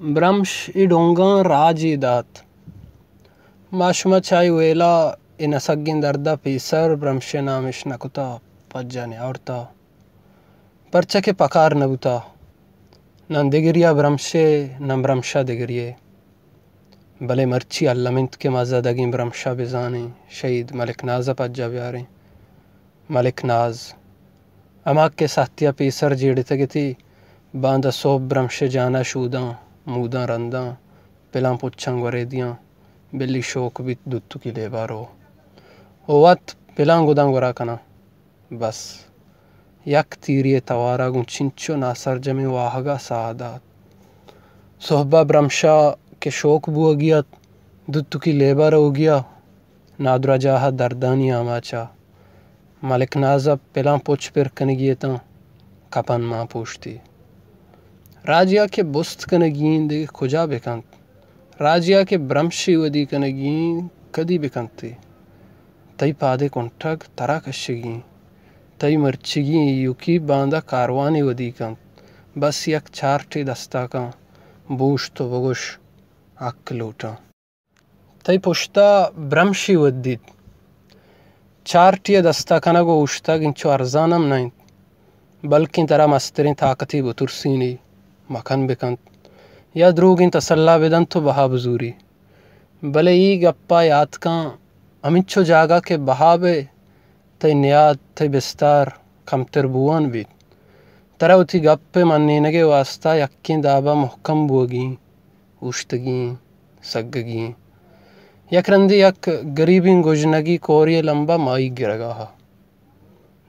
برمش اے ڈونگاں راجے دات۔ ما شما چہ اے ویلا اے نسگیں درد ءَ پیسر برمش ءِ نام اش نہ کتا، پجا نیاورتا، پرچا کہ پکار نہ بوتا۔ نہ دگریا برمشے، نہ برمشا دگریے۔ بلے مرچی الم انت کہ ما زدگیں برمشا بزانیں، شہید ملک ناز ءَ پجا بیاریں۔ ملک ناز، ہما کہ سہتیا پیسر جیڑتگ اتی، باندا سہب برمش ءِ جانا شوداں، موداں رنداں، پلاں پچاں گورے دیاں، بلی شوک بیت دوتکی لیبا رو۔ او وت پلاں گداں گورا کناں۔ بس یک تیری ءِ توارا گوں چنچو ناسرجمیں واہگا ساہ دات۔ سہبا برمشا کہ شوک بوگی ات، دوتکی لیبا روگیا، نادراہجاہ ءَ دردانی آماچا۔ ملک ناز ءَ پلاں پچ پر کنگی اتاں، کپن مان پوشتی۔ راجیا کہ بست کنگی انت، دگہ کجا بکنت؟ راجیا کہ برمشی ودی کنگی انت، کدی بکنتی؟ تئی پادے کنٹگ ترا کشگی انت۔ تئی مرچگی ایوکی باندا کاروانی ودی کنت۔ بس یک چارٹے دستا کن، بوشت و بگوش، حق لوٹاں۔ تئی پشتا برمشی ودیت۔ چارٹی ءِ دستا کنگ و اوشتگ انچو ارزان ہم نہ انت، بلکیں ترا مستریں طاقتے بترسینی، مکن بکنت، یا دروگیں تسلا بدنت و بہا بزوری۔ بلے اے گپا یات کن، ہمینچو جاگہ کہ بہا بئے، تئی نیاد، تئی بستار کمتر بوان بیت۔ ترا وتی گپ ءِ منینگ ءِ واستا یکیں دابا مہکم بوگی انت، اوشتگی انت، سگگی انت۔ یک رندے یک گریبیں گژنگی کوری ءِ لمبا ماہیگ گرگا ات۔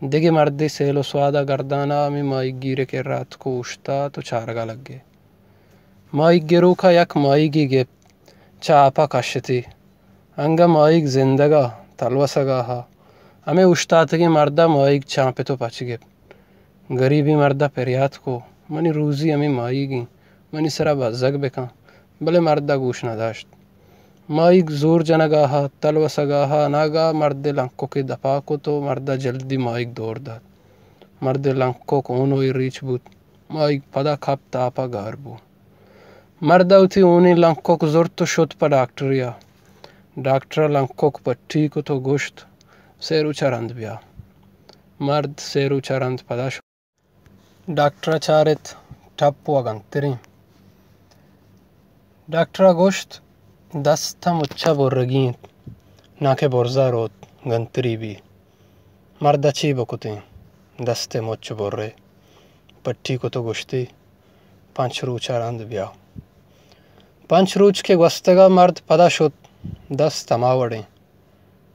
دگہ مردے سیل و سوادا گردانا ہمے ماہیگ گیر ءِ کرا اتک و اوشتات و چارگا لگے۔ ماہیگ گروکا یک ماہیگے گپت، چہ آپا کشتی۔ انگہ ماہیگ زندگا، تلوسگا ات۔ ہمے اوشتاتگیں مردا ماہیگ چانپت و پچ گپت۔ گریبیں مردا پریات کو، منی روزی ہمے ماہیگ انت، منی سرا بزگ بکن۔ بلے مردا گوش نداشت۔ ماہیگ زور جنگا ات، تلوسگا ات، اناگا مردے لنککے دپا کت و مردا جلدی ماہیگ دور دات۔ مردے لنکک ہونوئی ریچ بوت۔ ماہیگ پدا کپت، آپا گار بو۔ مردا وتی ہونیں لنکک زرت و شت پہ ڈاکٹریا۔ ڈاکٹرا لنکک پٹی کت و گوشت، سے روچا رند بیا۔ مرد سے روچا رند پدا شت۔ ڈاکٹرا چارت، ٹپ و گنتریں۔ ڈاکٹرا گوشت، دست مچا برگی انت، ناں کہ برزا روت، گنتری بی۔ مردا چی بکتیں؟ دست ءِ مچ برے۔ پٹی کت و گوشتی، پنچ روچا رند بیا۔ پنچ روچ کہ گوستگا مرد پدا شت، دست ہما وڑیں۔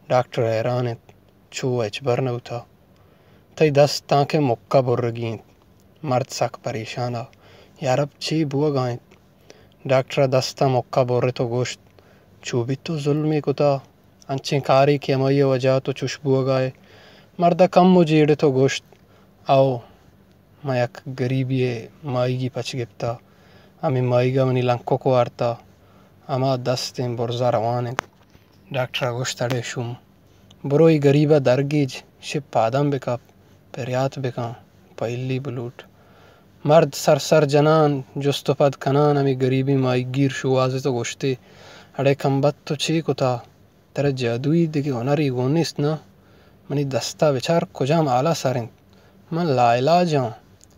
ڈاکٹر حیران انت، چو ہچبر نہ بوتا۔ تئی دست تانکہ مکا برگی انت۔ مرد سک پریشانا، یارب چی بوگا انت؟ ڈاکٹرا دستا مکا برت و گوشت، چو بیت تو ظلمے کتا، انچیں کارے کہ ہمائی وجہ تو چش بوگا ئے۔ مردا کمو جیڑت و گوشت، او، من یک گریبی ءِ ماہیگی پچ گپتا، ہمے ماہیگا منی لنکک وارتا، ہما دستیں برزا روان انت۔ ڈاکٹرا گوشت، اڑے شوم، برو اے گریبا درگیج، شپ پاداں بکپ، پریات بکن، پہلی بلوٹ۔ مرد سر سر جنان، جست و پد کنان ہمے گریبیں ماہیگیر شوہازت و گوشتی، اڑے کمبخت تو چے کتا؟ ترا جادوئی دگہ ہنرے گون نیست نا؟ منی دستا بچار کجام حالا سر انت۔ من لاعلاج آں۔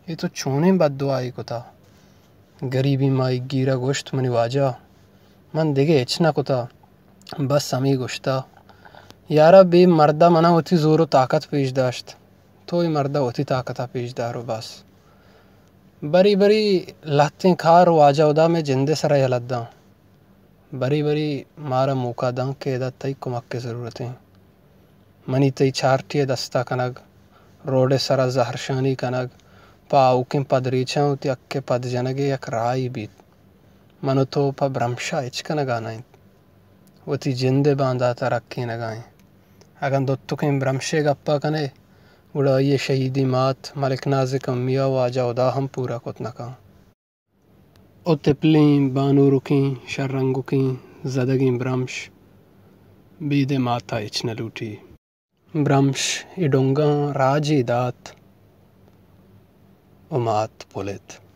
اے تو چونیں بددعائے کتا؟ گریبیں ماہیگیرا گوشت، منی واجہ، من دگہ ہچ نہ کتا، بس ہمے گوشتا۔ یارب، اے مردا منا وتی زور و طاقت پیش داشت، تو اے مردا وتی طاقتا پیش دار و بس۔ بری بری لہتیں کار واجہ ہدا مئے جندے سرا یلہ داں۔ بری بری مارا موقع داں کہ ادا تئی کمک ءِ ضرورت انت۔ منی تئی چارٹی ءِ دستا کنگ، روڈ ءِ سرا زہرشانی کنگ، پہ آؤکیں پدریچاں وتی حق ءِ پد جنگ ءِ یک راہے بیت۔ من و تو پہ برمشا ہچ کنگا نہ انت۔ وتی جند ءِ باندات ءَ رکینگا ایں۔ اگاں دوتکیں برمشے گپا کنے، گڑا آئی ءِ شہیدیں مات ملک ناز ءِ کمی ءَ واجہ ہدا ہم پورا کت نہ کن۔ او تپلیں، بانورکیں، شررنگکیں، زدگیں برمش، بید ءِ مات ءَ ہچ نہ لوٹی۔ برمش اے ڈونگاں راجے دات و مات پلت۔